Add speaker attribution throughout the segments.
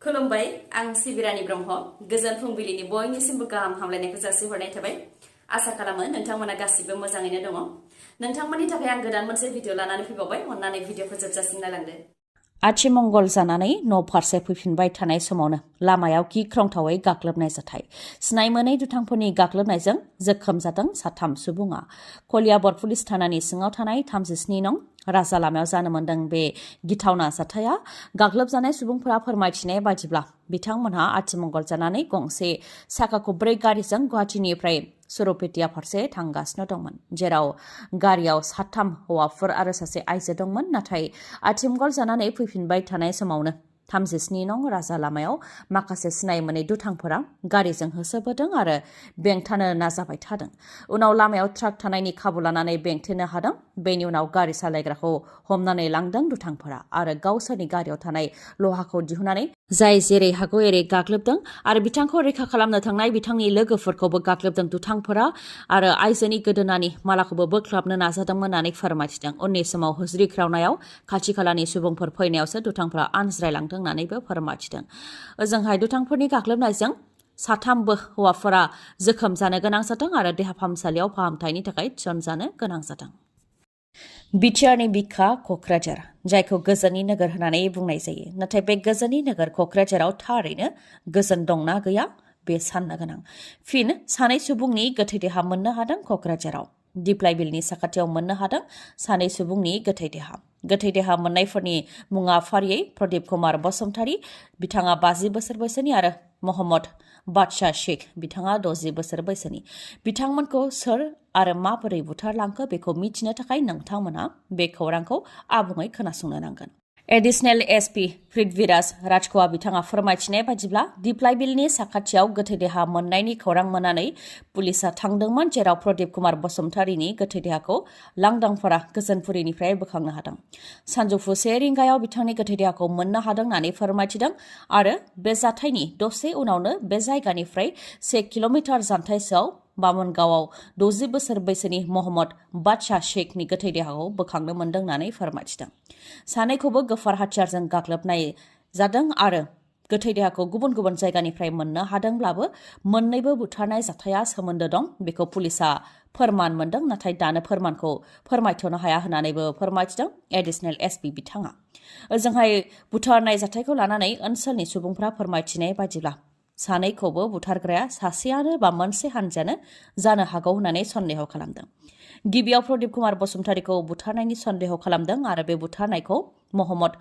Speaker 1: खुलुमबाय आं सिबिरानि ब्रह्म गोजोन फुंबिलिनि बयनिसिमबो गाहाम हामलायनायखौ जासिहरनाय थाबाय आसा खालामो नोंथांमोना गासिबो मोजाङैनो दङ नोंथांमोननि थाखाय आं गोदान मोनसे भिडिअ लानानै फैबावबाय अन्नानै भिडिअखौ जोबजासिम नायलांदो
Speaker 2: आथिमंगल जानानै न' फारसे फैफिनबाय थानाय समावनो लामायाव गिख्रंथावै गाग्लोबनाय जाथाय सिनाय मोनै दुथांफोरनि गाग्लोबनायजों जोखोम जादों साथाम सुबुङा कलियाबर पुलिस थानानि सिङाव थानाय 37 नं राजा लामायाव जानो मोन्दों बे गिथावना जाथाया गाग्लोबजानाय सुबुंफोरा फोरमायथिनाय बायदिब्ला बिथांमोनहा आथिमंगल जानानै गंसे साखा खबब्रै गारिजों गुवाहाटीनिफ्राय सुरपेटिया फारसे थांगासिनो दंमोन जेराव गारियाव साथाम हौवाफोर आरो सासे आइजो दंमोन नाथाय आथिमंगल जानानै फैफिनबाय थानाय समावनो 37 नं राजा लामायाव माखासे सिनाय मोनै दुथांफोरा गारिजों होसोबोदों आरो बेंथानो नाजाबाय थादों उनाव लामायाव ट्राक थानायनि खाबु लानानै बेंथेनो हादों बेनि उनाव गारि सालायग्राखौ हमनानै लांदों दुथांफोरा आरो गावसोरनि गारियाव थानाय लहाखौ दिहुननानै जाय जेरै हागौ एरै गाग्लोबदों आरो बिथांखौ रैखा खालामनो थांनाय बिथांनि लोगोफोरखौबो गाग्लोबदों दुथांफोरा आरो आइजोनि गोदोनानि मालाखौबो बोख्लाबनो नाजादोंमोन होननानै फोरमायथिदों उननि समाव हुज्रिख्रावनायाव खाथि खालानि सुबुंफोर फैनायावसो दुथांफोरा आनज्रायलांदों होननानैबो फोरमायथिदों ओजोंहाय दुथांफोरनि गाग्लोबनायजों साथामबो हौवाफोरा जोखोम जानो गोनां जादों आरो देहा फाहामसालियाव फाहामथायनि थाखाय थिसनजानो गोनां जादों बिटिआरनि बिखा क'क्राझार जायखौ गोजोननि नोगोर होननानै बुंनाय जायो नाथाय बे गोजोननि नोगोर क'क्राझाराव थारैनो गोजोन दंना गैया बे साननो गोनां फिन सानै सुबुंनि गोथै देहा मोननो हादों क'क्राझाराव दिप्लाय बिलनि साखाथियाव मोननो हादों सानै सुबुंनि गोथै देहा मोननायफोरनि मुङा फारियै प्रदीप कुमार बसुमतारी बिथाङा 50 बोसोर बैसोनि आरो मोहम्मद बादशाह शेख बिथाङा 60 बोसोर बैसोनि बिथांमोनखौ सोर आरो माबोरै बुथारलांखो बेखौ मिथिनो थाखाय नोंथांमोना बे खौरांखौ आबुङै खोनासंनो नांगोन एडिशनेल एसपि पृथ्वीराज राजख'आ बिथाङा फोरमायथिनाय बायदिब्ला दिप्लाय बिलनि साखाथियाव गोथै देहा मोननायनि खौरां मोननानै पुलिसा थांदोंमोन जेराव प्रदीप कुमार बसुमतारीनि गोथै देहाखौ लांदांफोरा गोजोनपुरिनिफ्राय बोखांनो हादों सानजौफु 1 रिंगायाव बिथांनि गोथै देहाखौ मोननो हादों होननानै फोरमायथिदों आरो बे जाथायनि दसे उनावनो बे जायगानिफ्राय 1 किल'मिटार जानथायसोआव बामनगावआव 60 बोसोर बैसोनि मोहम्मद बादशाह शेखनि गोथै देहाखौ बोखांनो मोन्दों होननानै फोरमायथिदों सानैखौबो गोफार हाथियारजों गाग्लोबनाय जादों आरो गोथै देहाखौ गुबुन गुबुन जायगानिफ्राय मोननो हादोंब्लाबो मोन्नैबो बुथारनाय जाथाया सोमोन्दो दं बेखौ पुलिसा फोरमान मोन्दों नाथाय दानो फोरमानखौ फोरमायथ'नो हाया होननानैबो फोरमायथिदों एडिशनेल एसपि बिथाङा ओजोंहाय बुथारनाय जाथायखौ लानानै ओनसोलनि सुबुंफ्रा फोरमायथिनाय बायदिब्ला सानैखौबो बुथारग्राया सासेयानो बा मोनसे हानजायानो जानो हागौ होननानै सन्देह खालामदों गिबियाव प्रदीप कुमार बसुमतारीखौ बुथारनायनि सन्देह खालामदों आरो बे बुथारनायखौ मोहम्मद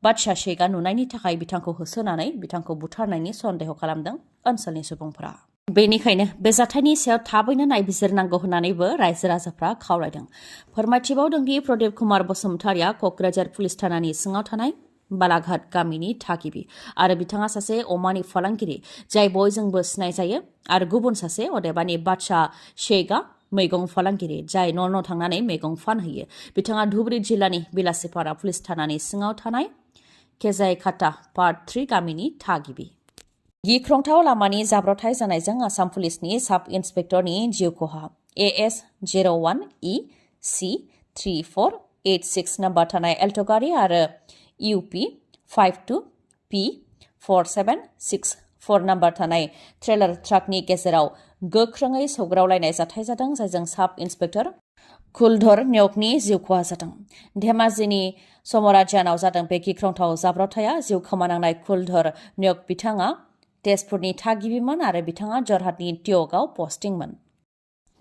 Speaker 2: बादशाह शेखआ नुनायनि थाखाय बिथांखौ होसोनानै बिथांखौ बुथारनायनि सन्देह खालामदों ओनसोलनि सुबुंफोरा बेनिखायनो बे जाथायनि सायाव थाबैनो नायबिजिरनांगौ होननानैबो रायजो राजाफ्रा खावलायदों फोरमायथिबावदोंदि प्रदीप कुमार बसुमतारीया क'क्राझार पुलिस थानानि सिङाव थानाय बालाघाट गामिनि थागिबि आरो बिथाङा सासे अमानि फालांगिरि जाय बयजोंबो सिनाय जायो आरो गुबुन सासे अदेबानि बादशाह शेखआ मैगं फालांगिरि जाय न' थांनानै मैगं फानहैयो बिथाङा धुबुरी जिल्लानि बिलासिपारा पुलिस थानानि सिङाव थानाय केजाइखाता पार्ट 3 गामिनि थागिबि गिख्रंथाव लामानि जाब्रबथाय जानायजों आसाम पुलिसनि साब इन्सपेक्टरनि जिउ खहा AS 01EC3486 नाम्बार थानाय एल्ट' गारि आरो UP 52P4764 नाम्बार थानाय ट्रेलार ट्राकनि गेजेराव गोख्रोङै सौग्रावलायनाय जाथाय जादों जायजों साब इन्सपेक्टर कुलधर न्यकनि जिउ खहा जादों धेमाजिनि समराजानाव जादों बे गिख्रंथाव जाब्रबथाया जिउ खोमानांनाय कुलधर न्यक बिथाङा तेजपुरनि थागिबिमोन आरो बिथाङा जरहाटनि टियकआव पस्टिंमोन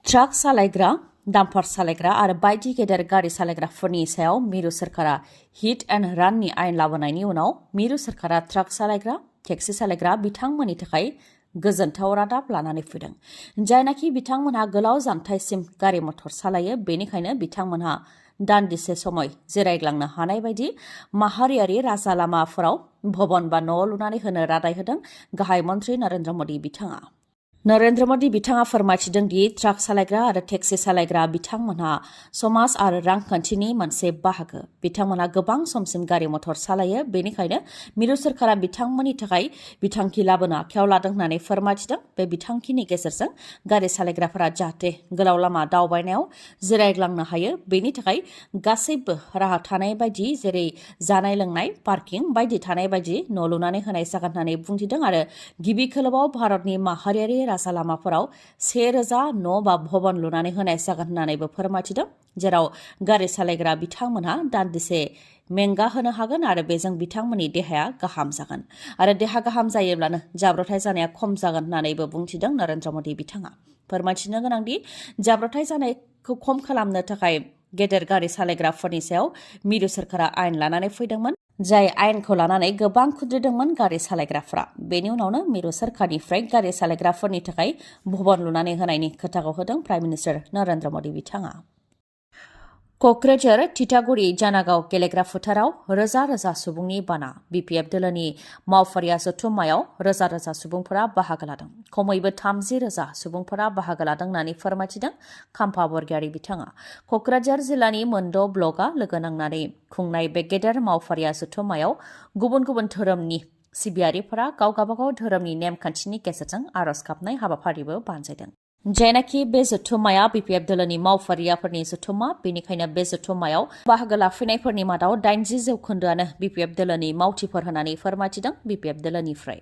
Speaker 2: ट्राक सालायग्रा डाम्पार सालायग्रा आरो बायदि गेदेर गारि सालायग्राफोरनि सायाव मिरु सोरखारा हिट एन्ड राननि आयेन लाबोनायनि उनाव मिरु सोरखारा ट्राक सालायग्रा टेक्सि सालायग्रा बिथांमोननि थाखाय गोजोनथाव रादाब लानानै फैदों जायनाखि बिथांमोनहा गोलाव जानथायसिम गारि मटर सालायो बेनिखायनो बिथांमोनहा दान्दिसे समय जिरायग्लांनो हानाय बायदि माहारियारि राजा लामाफोराव भवन बा न' लुनानै होनो रादाय होदों गाहाय मन्त्रि नरेन्द्र मदि बिथाङा नरेन्द्र मदि बिथाङा फोरमायथिदों दि ट्राक सालायग्रा आरो टेक्सि सालायग्रा बिथांमोनहा समाज आरो रांखान्थिनि मोनसे बाहागो। बिथांमोनहा गोबां समसिम गारि मथर सालायो, बेनिखायनो मिरु सोरखारा बिथांमोननि थाखाय बिथांखि लाबोनो आखायाव लादों होननानै फोरमायथिदों। बे बिथांखिनि गेजेरजों गारि सालायग्राफोरा जाहाथे गोलाव लामा दावबायनायाव जिरायग्लांनो हायो, बेनि थाखाय गासैबो राहा थानाय बायदि जेरै जानाय लोंनाय, पार्किं बायदि थानाय बायदि न' लुनानै होनाय जागोन होननानै बुंथिदों आरो गिबि खोलोबाव भारतनि माहारियारि राजा लामाफोराव 1000 न' बा भवन लुनानै होनाय जागोन होननानैबो फोरमायथिदों, जेराव गारि सालायग्रा बिथांमोनहा दान्दिसे मेंगा होनो हागोन आरो बेजों बिथांमोननि देहाया गाहाम जागोन आरो देहा गाहाम जायोब्लानो जाब्रथाय जानाया खम जागोन होननानैबो बुंथिदों नरेन्द्र मदि बिथाङा। फोरमायथिनो गोनांदि जाब्रथाय जानायखौ खम खालामनो थाखाय गेदेर गारि सालायग्राफोरनि सायाव मिरु सोरखारा आयेन लानानै फैदोंमोन, जाय आयेनखौ लानानै गोबां खुद्रिदोंमोन गारि सालायग्राफ्रा। बेनि उनावनो मिरु सोरखारनिफ्राय गारि सालायग्राफोरनि थाखाय भवन लुनानै होनायनि खोथाखौ होदों प्राइम मिनिस्टार नरेन्द्र मदि बिथाङा। क'क्राझार थिथागुरि जानागाव गेलेग्रा फोथाराव रोजा रोजा सुबुंनि बाना। बिपिएफ दोलोनि मावफारिया जथुम्मायाव रोजा रोजा सुबुंफोरा बाहागो लादों। खमैबो 30 रोजा सुबुंफोरा बाहागो लादों होननानै फोरमायथिदों खाम्फा बरगयारी बिथाङा। क'क्राझार जिल्लानि मोनद' ब्लकआ लोगो नांनानै खुंनाय बे गेदेर मावफारिया जथुम्मायाव गुबुन गुबुन धोरोमनि सिबियारिफोरा गाव गावबागाव धोरोमनि नेमखान्थिनि गेजेरजों आर'ज गाबनाय हाबाफारिबो बानजायदों। जायनाखि बे जथुम्माया बिपिएफ दोलोनि मावफारियाफोरनि जथुम्मा, बेनिखायनो बे जथुम्मायाव बाहागो लाफैनायफोरनि मादाव 80% बिपिएफ दोलोनि मावथिफोर होननानै फोरमायथिदों बिपिएफ दोलोनिफ्राय।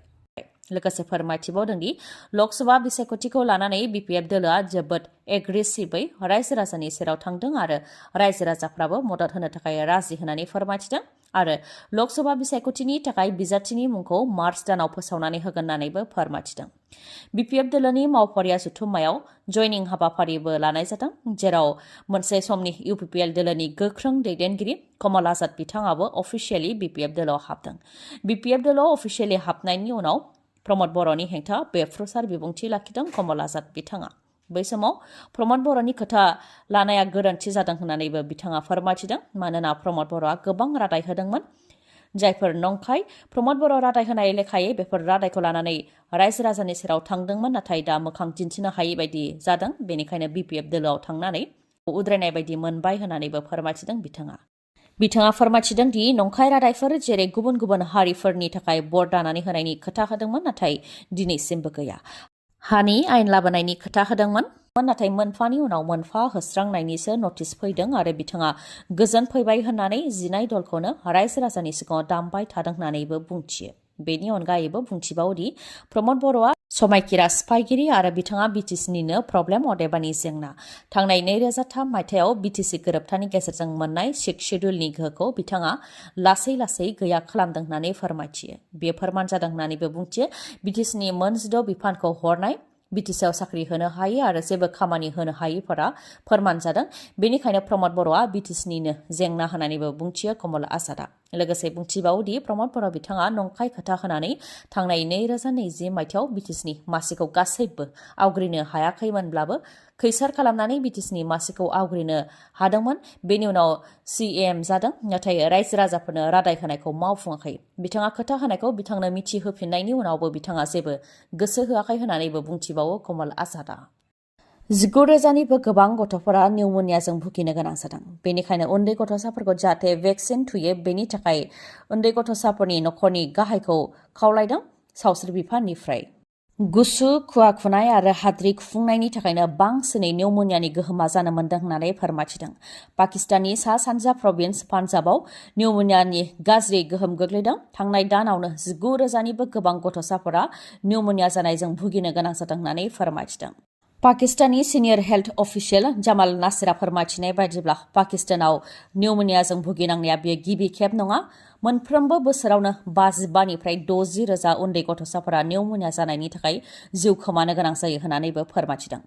Speaker 2: लोगोसे फोरमायथिबावदों दि लकसभा बिसायख'थिखौ लानानै बिपिएफ दोलोआ जोबोद एग्रेसिभै रायजो राजानि सेराव थांदों आरो रायजो राजाफ्राबो मदद होनो थाखाय राजि होननानै फोरमायथिदों आरो लकसभा बिसायख'थिनि थाखाय बिजाथिनि मुंखौ मार्च दानाव फोसावनानै होगोन होननानैबो फोरमायथिदों। बिपिएफ दोलोनि मावफारिया जथुम्मायाव जयनिं हाबाफारिबो लानाय जादों, जेराव मोनसे समनि इउपिपिएल दोलोनि गोख्रों दैदेनगिरि कमल आजाद बिथाङाबो अफिसियेलि बिपिएफ दोलोआव हाबदों। बिपिएफ दोलोआव अफिसियेलि हाबनायनि उनाव प्रमद बर'नि हेंथा बेफ्रुसार बिबुंथि लाखिदों कमल आजाद बिथाङा। बै समाव प्रमद बर'नि खोथा लानाया गोरोन्थि जादों होननानैबो बिथाङा फोरमायथिदों, मानोना प्रमद बर'आ गोबां रादाय होदोंमोन, जायफोर नंखाय प्रमद बर' रादाय होनाय लेखायै बेफोर रादायखौ लानानै रायजो राजानि सेराव थांदोंमोन, नाथाय दा मोखां दिन्थिनो हायै बायदि जादों। बेनिखायनो बिपिएफ दोलोआव थांनानै उद्रायनाय बायदि मोनबाय होननानैबो फोरमायथिदों बिथाङा। बिथाङा फोरमायथिदों दि नंखाय रादायफोर जेरै गुबुन गुबुन हारिफोरनि थाखाय बर्ड दानानै होनायनि खोथा होदोंमोन, नाथाय दिनैसिमबो गैया। हानि आयेन लाबोनायनि खोथा होदोंमोन, नाथाय मोनफानि उनाव मोनफा होस्रांनायनिसो नटिस फैदों आरो बिथाङा गोजोन फैबाय होननानै जिनाय दलखौनो रायजो राजानि सिगाङाव दामबाय थादों होननानैबो बुंथियो। बेनि अनगायैबो बुंथिबावदि प्रमद बर'आ समायखिरा सिफायगिरि आरो बिथाङा बिटिसिनिनो प्रब्लेम अदेबानि जेंना। थांनाय 2003 मायथाइयाव बिटिसि गोरोबथानि गेजेरजों मोननाय 6 शेड्युलनि गोहोखौ बिथाङा लासै लासै गैया खालामदों होननानै फोरमायथियो। बेयो फोरमान जादों होननानैबो बुंथियो। बिटिसिनि मोन 16 बिफानखौ हरनाय, बिटिसिआव साख्रि होनो हायै आरो जेबो खामानि होनो हायैफोरा फोरमान जादों। बेनिखायनो प्रमद बर'आ बिटिसिनिनो जेंना होननानैबो बुंथियो कमल आजादआ। लोगोसे बुंथिबावदि प्रमद बर' बिथाङा नंखाय खोथा होनानै थांनाय 2020 मायथाइयाव बिटिसिनि मासिखौ गासैबो आवग्रिनो हायाखैमोनब्लाबो खैसार खालामनानै बिटिसिनि मासिखौ आवग्रिनो हादोंमोन। बेनि उनाव CAM जादों, नाथाय रायजो राजाफोरनो रादाय होनायखौ मावफुङाखै। बिथाङा खोथा होनायखौ बिथांनो मिथिहोफिननायनि उनावबो बिथाङा जेबो गोसो होआखै होननानैबो बुंथिबावो कमल आजादआ। 19,000निबो गोबां गथ'फोरा निउमोनियाजों भुगिनो गोनां जादों। बेनिखायनो उन्दै गथ'साफोरखौ जाहाथे भेक्सिन थुयो, बेनि थाखाय उन्दै गथ'साफोरनि नखरनि गाहायखौ खावलायदों सावस्रि बिफाननिफ्राय। गुसु, खुवा खुनाय आरो हाद्रि खुफुंनायनि थाखायनो बांसिनै निउमोनियानि गोहोमा जानो मोन्दों होननानै फोरमायथिदों। पाकिस्ताननि सा-सानजा प्रभिन्स पान्जाबाव निउमोनियानि गाज्रि गोहोम गोग्लैदों। थांनाय दानावनो 19,000निबो गोबां गथ'साफोरा निउमोनिया जानायजों भुगिनो गोनां जादों होननानै फोरमायथिदों। पाकिस्ताननि senior health official Jamal Nasira फोरमायथिनाय बायदिब्ला पाकिस्तानाव निउमोनियाजों भुगिनांनाया बेयो गिबि खेब नङा। मोनफ्रोमबो बोसोरावनो 55निफ्राय 60 रोजा उन्दै गथ'साफोरा निउमोनिया जानायनि थाखाय जिउ खोमानो गोनां जायो होननानैबो फोरमायथिदों।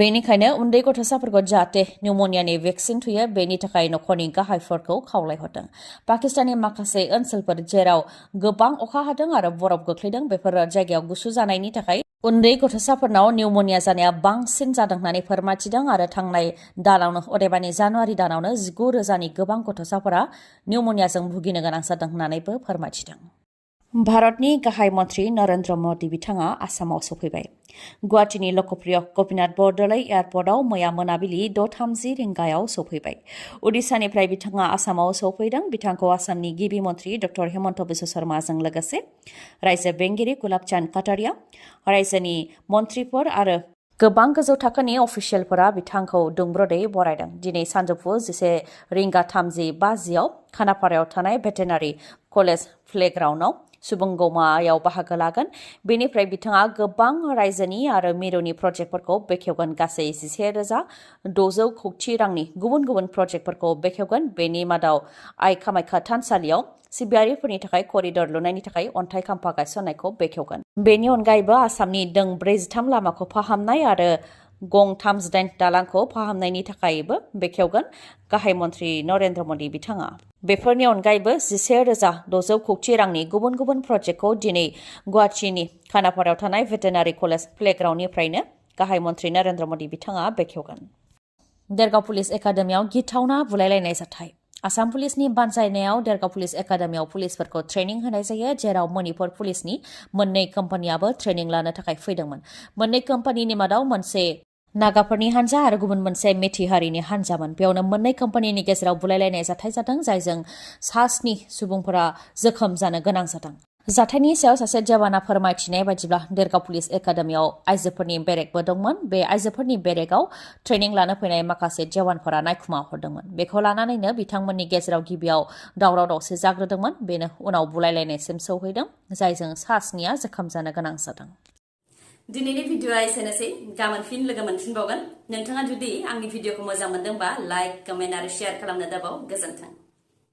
Speaker 2: बेनिखायनो उन्दै गथ'साफोरखौ जाहाथे निउमोनियानि भेक्सिन थुयो, बेनि थाखाय नखरनि गाहायफोरखौ खावलायहरदों। पाकिस्ताननि माखासे ओनसोलफोर जेराव गोबां अखा हादों आरो बरफ गोग्लैदों, बेफोर जायगायाव गुसु जानायनि थाखाय उन्दै गथ'साफोरनाव निउमोनिया जानाया बांसिन जादों होननानै फोरमायथिदों आरो थांनाय दानावनो अदेबानि जानुवारि दानावनो 19,000नि गोबां गथ'साफोरा निउमोनियाजों भुगिनो गोनां जादों होननानैबो फोरमायथिदों। भारतनि गाहाय मन्थ्रि नरेन्द्र मदि बिथाङा आसामाव सफैबाय। गुवाहाटीनि लकप्रिय गपिनाथ बरदलै एयारपर्टआव मैया मोनाबिलि 6:30 रिंगायाव सफैबाय। उडिशानिफ्राय बिथाङा आसामाव सफैदों। बिथांखौ आसामनि गिबि मन्थ्रि डक्टर हेमन्त बिश्व शर्माजों लोगोसे रायजो बेंगिरि गुलाब चान्द काटारिया, रायजोनि मन्थ्रिफोर आरो गोबां गोजौ थाखोनि अफिसियेलफोरा बिथांखौ दुंब्रुदै बरायदों। दिनै सानजौफु 11:35 खानापारायाव थानाय भेटेनारि कलेज प्लेग्राउन्डआव सुबुंगौमायाव बाहागो लागोन। बेनिफ्राय बिथाङा गोबां रायजोनि आरो मिरुनि प्रजेक्टफोरखौ बेखेवगोन। गासै 11,600 कौटि रांनि गुबुन गुबुन प्रजेक्टफोरखौ बेखेवगोन। बेनि मादाव आइ कामाख्या थानसालियाव सिबियारिफोरनि थाखाय करिडर लुनायनि थाखाय अन्थाइ खाम्फा गायसननायखौ बेखेवगोन। बेनि अनगायैबो आसामनि दों 43 लामाखौ फाहामनाय आरो गं 38 दालांखौ फाहामनायनि थाखायबो बेखेवगोन गाहाय मन्थ्रि नरेन्द्र मदि बिथाङा। बेफोरनि अनगायैबो 11,600 कौटि रांनि गुबुन गुबुन प्रजेक्टखौ दिनै गुवाहाटीनि खानापारायाव थानाय भेटेनारि कलेज प्लेग्राउन्डनिफ्रायनो गाहाय मन्थ्रि नरेन्द्र मदि बिथाङा बेखेवगोन। देरगाव पुलिस एकाडेमियाव गिथावना बुलायलायनाय जाथाय। आसाम पुलिसनि बानजायनायाव देरगाव पुलिस एकाडेमियाव पुलिसफोरखौ ट्रेनिं होनाय जायो, जेराव मणिपुर पुलिसनि मोननै कम्पानियाबो ट्रेनिं लानो थाखाय फैदोंमोन। मोननै कम्पानिनि मादाव मोनसे नागाफोरनि हान्जा आरो गुबुन मोनसे मेथि हारिनि हान्जामोन। बेयावनो मोननै कम्पानिनि गेजेराव बुलायलायनाय जाथाय जादों, जायजों 7 सुबुंफोरा जोखोम जानो गोनां जादों। जाथायनि सायाव सासे जवाना फोरमायथिनाय बायदिब्ला देरगाव पुलिस एकाडेमियाव आइजोफोरनि बेरेकबो दंमोन। बे आइजोफोरनि बेरेकआव ट्रेनिं लानो फैनाय माखासे जवानफोरा नायखुमा हरदोंमोन। बेखौ लानानैनो बिथांमोननि गेजेराव गिबियाव दावराव दावसि जाग्रोदोंमोन। बेनो उनाव बुलायलायनायसिम सौहैदों, जायजों 7 जोखोम जानो गोनां जादों।
Speaker 1: दिनैनि भिडिअआ एसेनोसै। गाबोन फिन लोगो मोनफिनबावगोन। नोंथाङा जुदि आंनि भिडिअखौ मोजां मोनदोंबा लाइक, कमेन्ट आरो शेयार खालामनो दाबाव। गोजोन्थों।